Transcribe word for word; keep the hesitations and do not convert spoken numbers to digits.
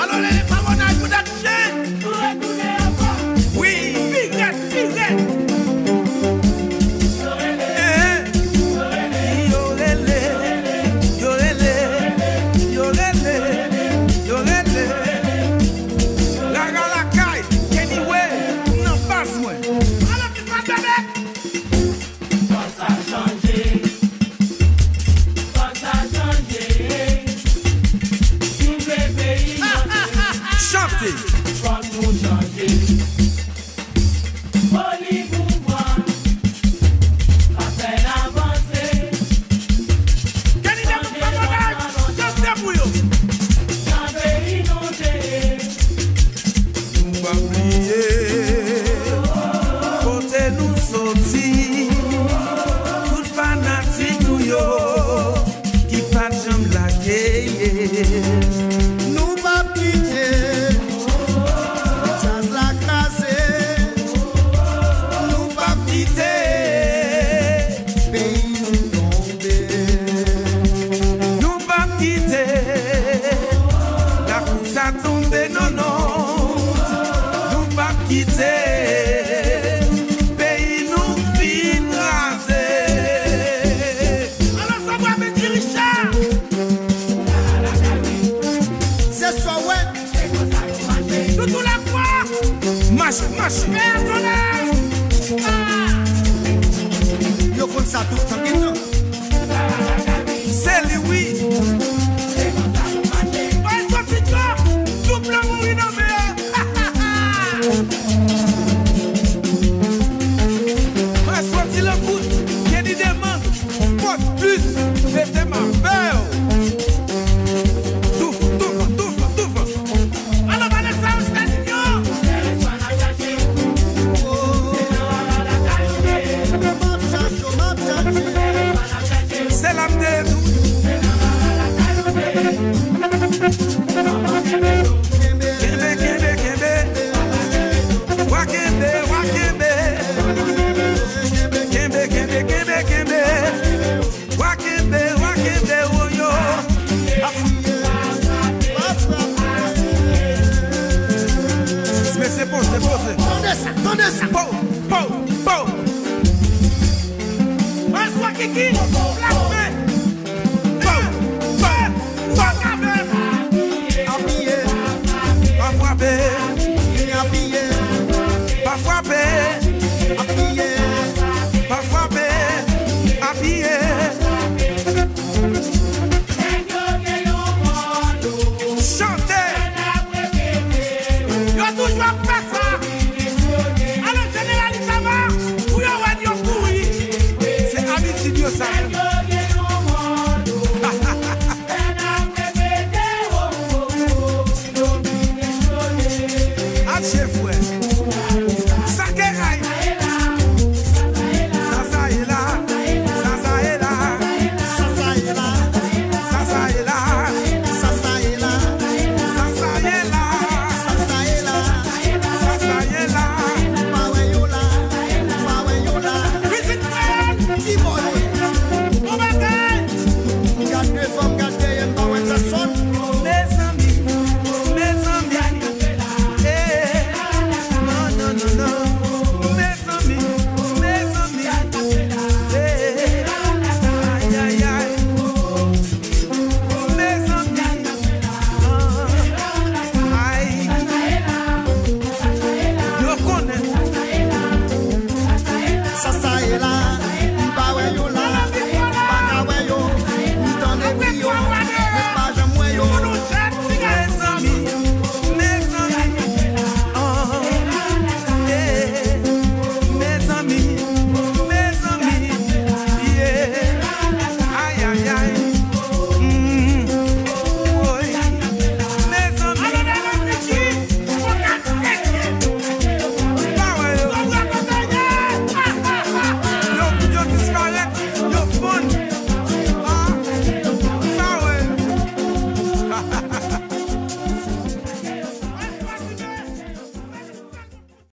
Alò, lè pa montaj pwodakchen. Wi. Pi rèd, pi rèd. Eh, yo rele, yo rele, yo rele, yo rele. Rara lakay, Kenny Way, nan baz mwen. Alò, ki sa, bebe? Fò sa chanje. Fò sa chanje. Si n vle peyi nou chanje, chante, fòk nou chanje. Foli pouvwa pa fè n avanse. Kenny Way, chante pou yo. Jan peyi nou te ye. Nou p ap bliye kote nou soti. Tout fanatik nou yo ki pa t janm lage. Nou p ap kite djaz la kraze. Nou p ap kite peyi nou tonbe. Nou p ap kite lakou sa tonbe, non, non. Nou p ap kite peyi nou fin raze. Alò, sa pral vin di Richard. Se sa w wè. Nou tou la fwa. Mache, mache. Pèsonèl. Ah. Yo konn sa tout tan, tout tan. Se li, wi. Bay soti dlo. Tout blan mouri nan men yo. Bay soti lankout. Kenny Demang. Fòs plis, mete m avè w. Touf, touf, touf, touf. Alò, Vanessa, Estazinyo. Se la m te ye tou. Kenbe, kenbe, kenbe. Wa kenbe, wa kenbe. Kenbe, kenbe, kenbe, kenbe. Wa kenbe, wa kenbe, woyo. Mesye, poze, poze. Tande sa, tande sa. Po, po, po. Maswa Kiki, Black Man. Po, po, po. Apiye. Pa frape. Apiye. Pa frape. Apiye. Pa frape. Apiye. Chante. Yo toujou ap fè sa. Alò, jeneral Itama, pou yo wè n, yo kouri. Se abitid yo sa menm. Atche, frè. Sa ke ay. Sa sa ye la. Sa sa ye la. Sa sa ye la. Sa sa ye la. Sa sa ye la. Sa sa ye la. Sa sa ye la. Sa sa ye la. Pa wè yo la. Pa wè yo la. Vizit Kreyòl. Ki bò yo ye? Bon bagay. M gad devan, m gad dèyè, m pa wè pèsòn. Mezanmi, mezanmi, eh, non, non, non, non. Mezanmi, mezanmi, eh, ay, ay, ay. Mezanmi, ah, ay. Yo konnen. Sa sa ye la.